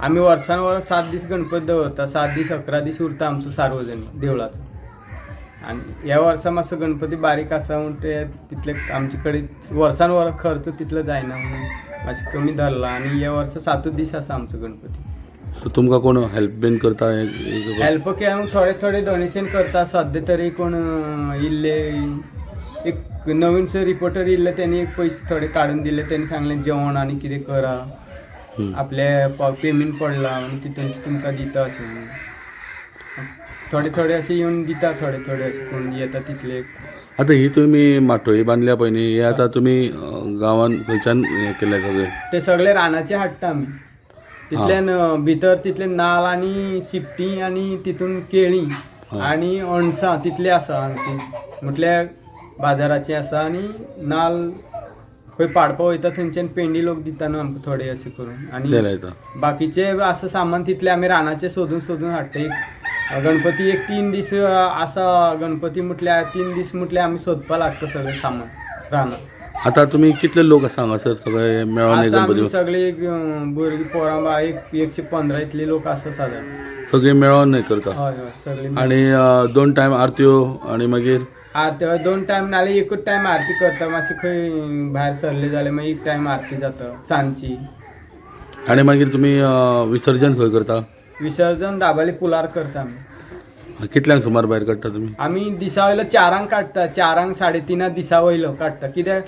आमी वर्सान वर्स 7 दीस गणपती दवरता. 7 दीस, 11 दीस उरता आमचो सार्वजनीक देवळाचो. आनी ह्या वर्सा मातसो गणपती बारीक आसा म्हूण ते तितले आमचे कडेन वर्सान वर्स खर्च तितलो जायना म्हणून मातशें कमी धरला आनी ह्या वर्सा 7ूच दीस आसा आमचो गणपती. सो तुमकां कोण हेल्प बीन करता हें? हेल्प केल्या थोडे थोडे डोनेशन करता. सद्या तरी कोण इल्ले एक नवीन सर रिपोर्टर इल्ले, त्यांनी एक पयशे थोडे काडून दिले. त्यांनी सांगलें जेवण आनी कितें करा, आपले पेमेंट पडला म्हणून तितून तुमकां दिता अशें म्हणून. थोडे थोडे अशे येवन दिता, थोडे थोडे अशे कोण येता तितले. आतां ही तुमी माटोळी बांदल्या पळय न्ही, हे आतां तुमी गांवान खंयच्यान हें केलें सगळें? ते सगळे रानाचे हाडटा आमी. तितल्यान भितर तितले नाल आनी शिपटी आनी तितून केळी आनी अणसां तितले आसा आमची, म्हटल्यार बाजाराचे आसा. आनी नाल खंय पाडपा वयता थंयच्यान पेंडी लोक दिता न्हू आमकां थोडे अशें करून. ते आनी लायता. बाकीचे आसा सामान तितलें आमी रानाचें सोदून सोदून हाडटा. एक गणपती एक 3 दीस आसा गणपती म्हटल्यार 3 दीस म्हटल्यार आमी सोदपा लागता सगळें सामान रानात. आतां तुमी कितले लोक आसा हांगासर सगळे मेळोन हे आसा आमी गणपती? सगळे एक भुरगीं पोरां बाळां एक 115 इतले लोक आसा सादारण. सगळे मेळोन हें करता? हय हय, सगळे मेळून. आनी दोन टायम आरत्यो आनी मागीर? आरती हय, दोन टायम नाल्यार एकूच टायम आरती करता. मातशें खंय भायर सरले जाल्यार मागीर एक टायम आरती जाता सांजची. आनी मागीर तुमी विसर्जन खंय करता? विसर्जन दाबाली पुलार करता आमी. कितल्यांक सुमार भायर काडटा तुमी? आमी दिसा वयलो 4 काडटा, 4 , 3:30 दिसा वयलो काडटा. कित्याक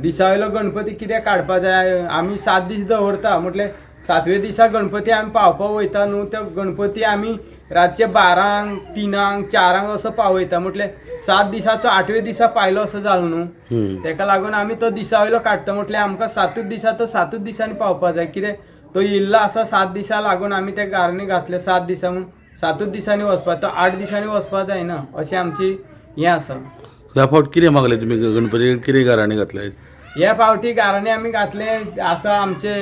दिसा वयलो गणपती कित्याक काडपा जाय? आमी 7 दीस दवरता म्हटल्यार सातवे दिसा गणपती आमी पावपा वयता न्हू, त्या गणपती आमी रातचे 12 , 3 , 4 असो पावयता. म्हटल्यार 7 दिसाचो आठवे दिसा पायलो असो जालो न्हू. तेका लागून आमी तो दिसा वयलो काडटा. म्हटल्यार आमकां 7ूच दिसा तो 7ूच दिसांनी पावपा जाय. कित्याक तो इल्लो आसा 7 दिसां लागून आमी ते गाराणें घातले 7 दिसां म्हूण 7ूच दिसांनी वचपा, तो 8 दिसांनी वचपा जायना अशें आमची हें आसा. ह्या फावट कितें मागलें तुमी गणपती? कितें गाराणें घातलें? हे फावटी गाराणें आमी घातलें आसा आमचे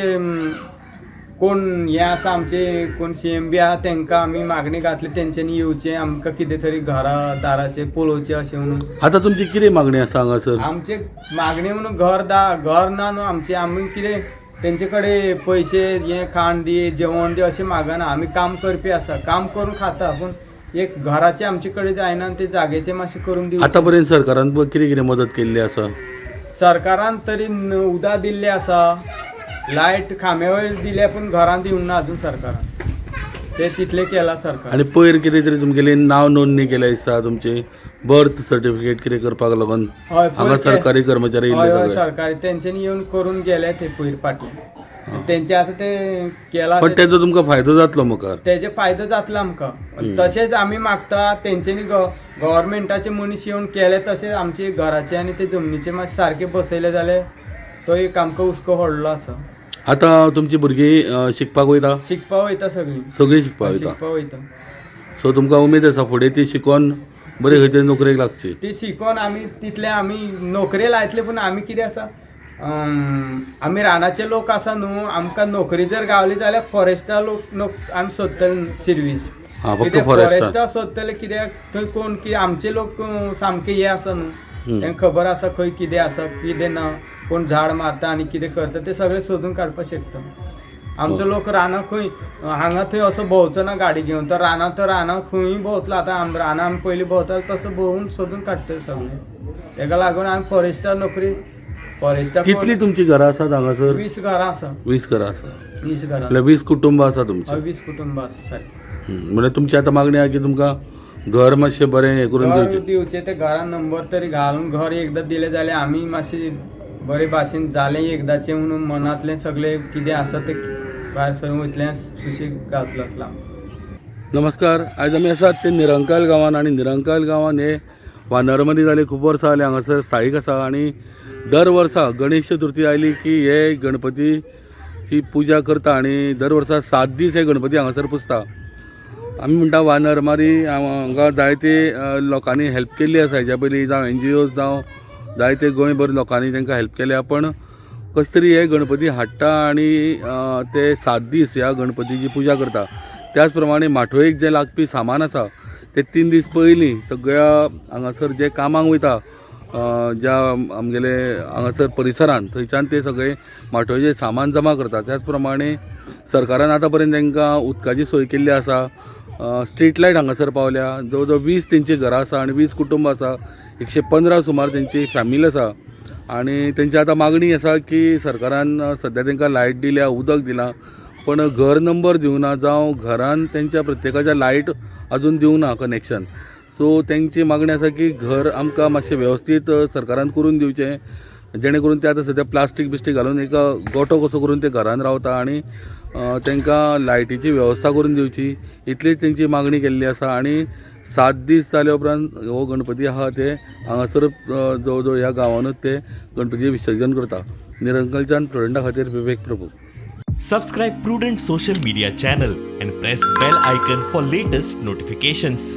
कोण हें आसा, आमचे कोण सीएम बी आहा तेंकां आमी मागणी घातली तेंच्यांनी येवचें, आमकां कितें तरी घरा दाराचें पळोवचें अशें म्हणून. आतां तुमची कितें मागणी आसा हांगासर? आमचे मागणी म्हणून घर दा घर ना न्हू आमचे. आमी कितें तेंचे कडेन पयशे हें खाण दी जेवण दी अशें मागना. आमी काम करपी आसा, काम करून खाता, पूण एक घराचें आमचे कडेन जायना आनी ते जागेचें मातशें करून दिवचें. आतां पर्यंत सरकारान पळय कितें कितें मदत केल्ली आसा? सरकारान तरी उदक दिल्लें आसा, लायट खांब्या वयर दिल्या, पूण घरान दिवंक ना अजून सरकारान. ते तितलें केलां सरकार. आनी पयर कितें तरी तुमगेली नांव नोंदणी केल्या दिसता, तुमची बर्थ सर्टिफिकेट कितें करपाक लागून हय. हांगा सरकारी कर्मचारी हय. इल्ले हय. सगळे. सरकारी तेंच्यांनी येवन करून गेले ते पयर फाटीं तेंचे. आतां ते केलां. पण तेजो तुमकां फायदो जातलो मुखार. तेजे फायदो जातलो आमकां. तशेंच आमी मागता तेंच्यांनी गव्हर्मेंटाचे मनीस येवन केले तशें आमचे घराचे आनी ते जमनीचे मातशे सारके बसयले जाल्यार तो एक आमकां हुस्को व्हडलो आसा. आतां तुमची भुरगीं शिकपाक वयता? शिकपा वयता सगळीं. सगळीं शिकपाक वयता? शिकपा वयता. सो तुमकां उमेद आसा फुडें ती शिकोन बरी खंय तरी नोकरेक लागची? ती शिकोन आमी तितले आमी नोकरे लायतले, पूण आमी कितें आसा, आमी रानाचे लोक आसा न्हू, आमकां नोकरी जर गावली जाल्यार फॉरेस्टा लोक आमी सोदतले सिर्वीस. हां, फक्त कित्याक फॉरेस्टान. फॉरेस्टा सोदतले, कित्याक थंय कोण की आमचे लोक सामके हे आसा न्हू, तांकां खबर आसा खंय कितें आसा कितें ना, कोण झाड मारता आनी कितें करता ते सगळें सोदून काडपाक शकता. आमचो लोक रानां खंय हांगा थंय असो भोंवचो ना गाडी घेवन, तो रानां तो रानां खंयूय भोंवतलो. आतां आम रानां आमी पयलीं भोंवताले तसो भोंवून सोदून काडटले सगळें. तेका लागून आमी फॉरेस्टार नोकरी फॉरेस्टाक. कितली तुमची घरां आसात हांगासर? 20 घरां आसा. 20 घरां आसा? 20 घरां. म्हळ्यार 20 कुटुंबां आसा तुमची? हय, 20 कुटुंबां आसा सारकीं. म्हळ्यार तुमची आतां मागणी आहा की तुमकां घर मातशें बरें हें करून घर दिवचें. दिवचें, ते घरान नंबर तरी घालून घर एकदां दिलें जाल्यार आमी मातशें बरे भाशेन जालें एकदाचें म्हणून मनांतलें सगळें कितें आसा तें भायर सरून वयतलें, सुशेग घातलो आसलो. नमस्कार, आयज आमी आसात ते निरंकाल गांवान आनी निरंकाल गांवान हे वानरमदी जाले खूब वर्सां जालीं हांगासर स्थायीक आसा आनी दर वर्सा गणेश चतुर्थी आयली की हे गणपतीची पुजा करता आनी दर वर्सा 7 दीस हे गणपती हांगासर पुजता. आमी म्हणटा वानरमारी हांगा जायते लोकांनी हेल्प केल्ली आसा हेज्या पयलीं, जावं एनजीओज जावं जायते गोंयभर लोकांनी तांकां हेल्प केल्या, पण कशें तरी हे गणपती हाडटा आनी ते 7 दीस ह्या गणपतीची पुजा करता. त्याच प्रमाणे माठोळेक जें लागपी सामान आसा ते 3 दीस पयलीं सगळ्या हांगासर जे कामाक वयता ज्या आमगेले हांगासर परिसरान थंयच्यान ते सगळे माटोळेचें सामान जमा करतात. त्याच प्रमाणे सरकारान आतां पर्यंत तांकां उदकाची सोय केल्ली आसा. स्ट्रीट लायट हांगासर पावल्या. जवळ जवळ 20 तेंची घरां आसा आनी 20 कुटुंब आसा. 115 सुमार तेंची फॅमिली आसा आनी तेंची आतां मागणी आसा की सरकारान सद्या तांकां लायट दिल्या, उदक दिलां, पण घर नंबर दिवना जावं घरान तेंच्या प्रत्येकाच्या लायट अजून दिवना कनेक्शन. सो तेंची मागणी आसा की घर आमकां मातशें वेवस्थीत सरकारान करून दिवचें, जेणे करून ते आतां सद्या प्लास्टीक बिस्टीक घालून एक गोठो कसो करून ते घरान रावता आनी तांकां लायटीची वेवस्था करून दिवची, इतलीच तेंची मागणी केल्ली आसा. आनी 7 दीस जाले उपरांत हो गणपती आहा ते हांगासर जवळ जवळ ह्या गांवानूच ते गणपती विसर्जन करता. निरंकलच्यान प्रुडंटा खातीर विवेक Prabhu. Subscribe Prudent Social Media channel and press bell icon for latest notifications.